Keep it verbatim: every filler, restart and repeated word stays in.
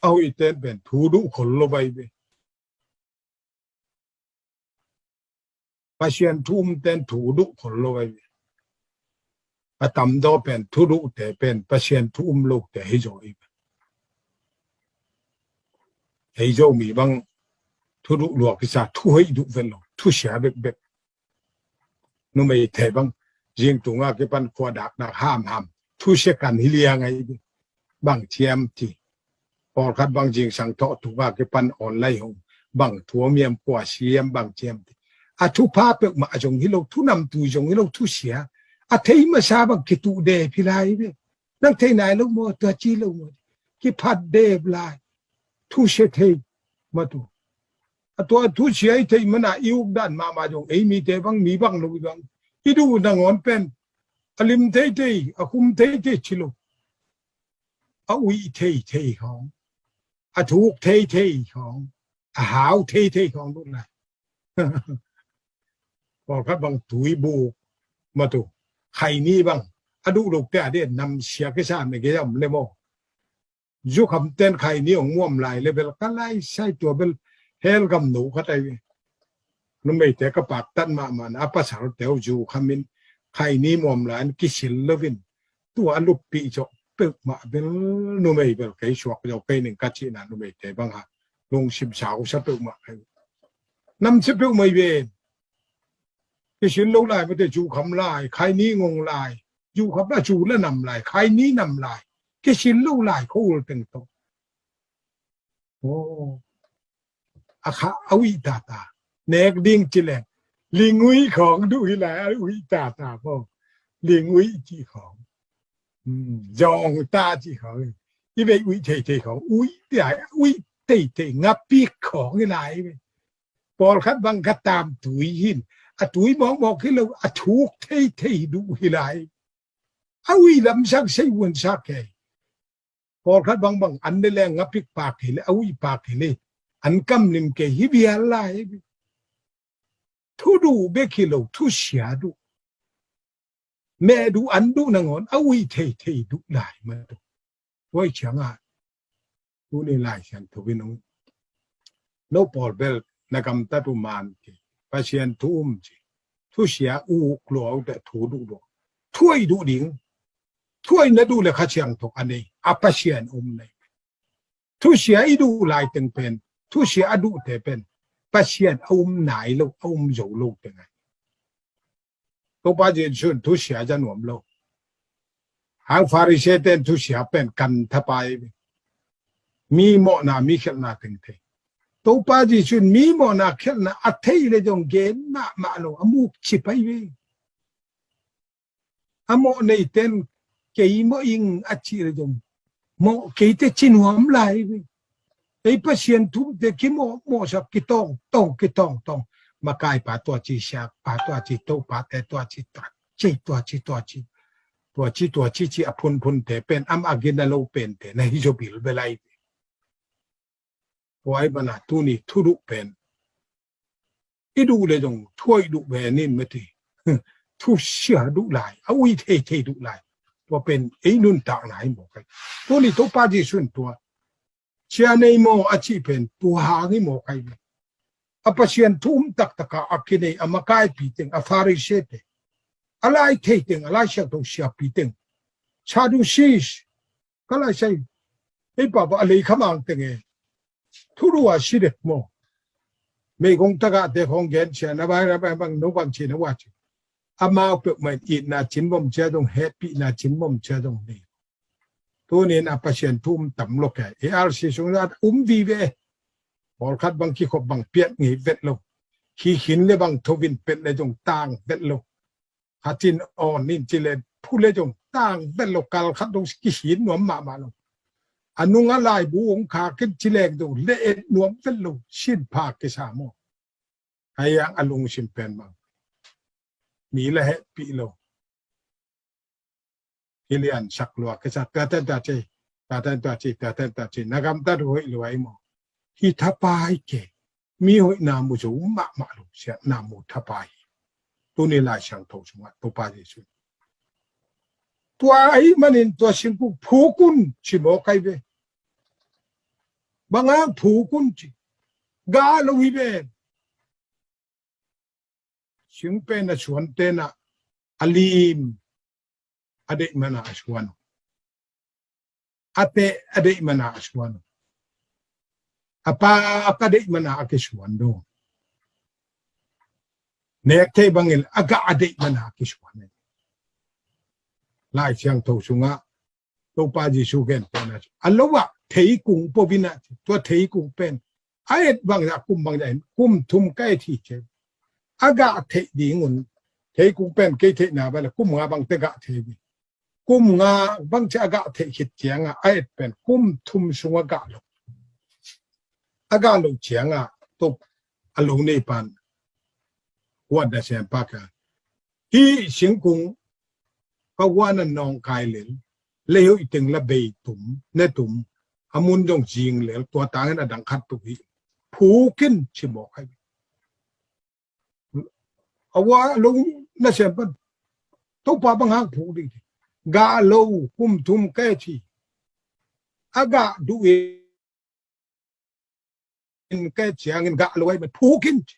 A hoihten pen thu duh khol lo vai ve. Pasian thu umten thu duh khol lo vai ve. A tamzaw pen thu duhte pen Pasian thu um lote hi zaw i ve. Ei Zomi bang thu duh lua kisa, thu hoih duh vet lo, thu sia bekbek. Numeite bang zing tunga kipan khua dakdak hamham, thu sia kan hi liang ai ve. Bang ciam ci. Pawlkhat bang zingsang thawh tunga kipan online hong bang thu om hiam, kua si hiam, bang ciam ci. A thupha peuhmah zong hi lo, thu namtui zong hi lo, thu sia. A thei masa bang kituh dep hi lai ve. Nang thei nai lo maw, tua ci lo maw. Kiphat dep lai. Thu sia thei mah tu. A tua thu sia i theih mana i uk dan mahmah zong ei mite bang, mi bang lo i bang, i duh nangawn pen a lim theithei, a khum theithei ci lo. A uih theithei khawng, a thuk theithei khawng, a hau theithei khawng duh lai. Pawlkhat bang tui buk mah tu, khaini bang a duh lote a dih nam sia kisa me ge om le maw. Zukhamten khaini hong muam lai le bel ka lai sai, tua bel hell gam no khat ai ve. Numeite ka paktat mahmah na, a pasalte uh zukhamin khaini muam lai an kisil loin tua a luppih zawh peuhmah bel numei bel kei suak zo kei ning ka cihna numeite bang ha lungsim sausa peuhmah kei. Namsia peuhmah i ven. Kisil lo lai mate, zukham lai, khaini ngong lai. Zukham la zu la nam lai, khaini nam lai. Kisil lo lai, khua ul teng tawh. Oh. A kha a uih tata. Nek ding ci leng. Ling uih khawng duh hi lai, a uih tata maw. Ling uih ci khawng. Hmm, zawng ta ci khawng. I vei uih theithei khawng. Uih theithei, uih theithei ngapik khawng hi lai. Pawlkhat bang ka tamtui hin, a tui mawkmawk hi lo, a thuk theithei duh hi lai. A uih lamsak sei vuansak kei. Pawlkhat bang bang an le leng ngapik pak hi le, a uih pak hi le, an kamlim kei hi vial lai. Thu duh bek hi lo, thu sia duh. Meh duh, an duh nangawn a uih theithei duh lai mah tu. Tua i ciangah tuni Lai Siangtho in hong, no pawl bel na gamtat uh man ci, Pasian thu um ci, thu sia uk lua uh teh, thu duh lua, thu hoih duh ding, thu hoih na duh le Kha Siangtho a nei a, Pasian um nei. Thu sia i duh lai teng pen, thu sia a duhte pen Pasian a um nai lo, a um zo lo teng ai. Topa Jesuh in thu sia za nuam lo. Hang Pharisee ten thu sia pen kan thapai ve. Mi mawhna, mi khialhna teng thei. Topa Jesuh in mi mawhna khialhna a thei le zong gen mahmah lo, a muk ci pai ve. A mawh neiten kei mawh ing a cih le zong mawh keite ci nuam lai ve. Ei Pasian thu umte kimawh mawhsak, kitawng tawng, kitawng tawng. Makaipa tua ci, siapa tua ci, topate tua ci, tua ci, tua ci, tua ci, tua ci, tua ci ci a phunphunte pen, amah a gina lo pente na hi zaw bilbel ai ve. Tua ahih manin tuni thu duh pen i duh le zong thu hoih duh ve ning mate. Thu sia duh lai, a uih theithei duh lai. Tua pen ei nuntakna hi mawk ai. Tuni Topa Jesuh in tua sia nei maw a cih pen tua hang hi mawk ai. A Pasian thu um taktak a kinei a makaipi teng, a Pharisee te, a lai thei teng, a Lai Siangtho siapi teng, Sadducees, ka lai sai, ei papa a lei khamang teng e. Thu duh a si dek maw. Meigong tagahte khawng gen sia na bai, na bai bang, no bang ci na ua ci. Amau peuhmah in itna cin bom cia zong, hehpihna cin bom cia zong nei. Tunin a Pasian thu um tam lo kei. A R C sung a um vive. Pawlkhat bang kikhop bang piat ngei vet lo. Khi khin le bang thovin pet le zong tang vet lo. Khatin awn nin ci le phu le zong tang vet lo, kal khat dong kihin nuam mahmah lo. A nungah laibu hong khak in ci leng zong le et nuam vet lo, sin pha kisa maw. Ahi hang a lungsim pen bang mi la hehpih lo. Kiliansak lua kisa, tua ten tua ci, tua ten tua ci, tua ten tua ci, na gamtat uh hoih lua i maw. Hi thapai ke. Mi hoihna mu zo mahmah lo, siatna mu thapai hi. Tuni Lai Siangtho sungah Topa Jesuh, tua ahih manin tua singkung phuk un ci mawk ai ve. Bang hang phuk un ci. Gah lo hi ven. Singpen a suan tenah a lim a deih mana a suan uh. A teh a deih mana a suan uh. A pak a deih mana a kisuan uh. Nek thei bangin a gah a deih mana a kisuan uh. Lai Siangtho sungah Topa Jesu gen pena a lo ah theikung povina tua theikung pen a et bang a kum bang a kum thum ka et hi ce. A gah theih dingun theikung pen kei theihna bale kum nga bangte gah thei ding. Kum nga bang ci a gah theih khit cianga a et pen kum thum sunga gah lo. A gah lo cianga tuk a lo nei pan huat da sem pa ka hi singkung ka huan a nawngkai lel lei hoih teng la bei tum ne tum a mun dong zing lel tua tangin a dang khat tuk hi phukin ci mawk hai. A hua lo na sem pan Topa bang hang phuk ding gah lo kum thum ka et hi. A gah duh in ka et ciangin gah lo ai man phukin ci.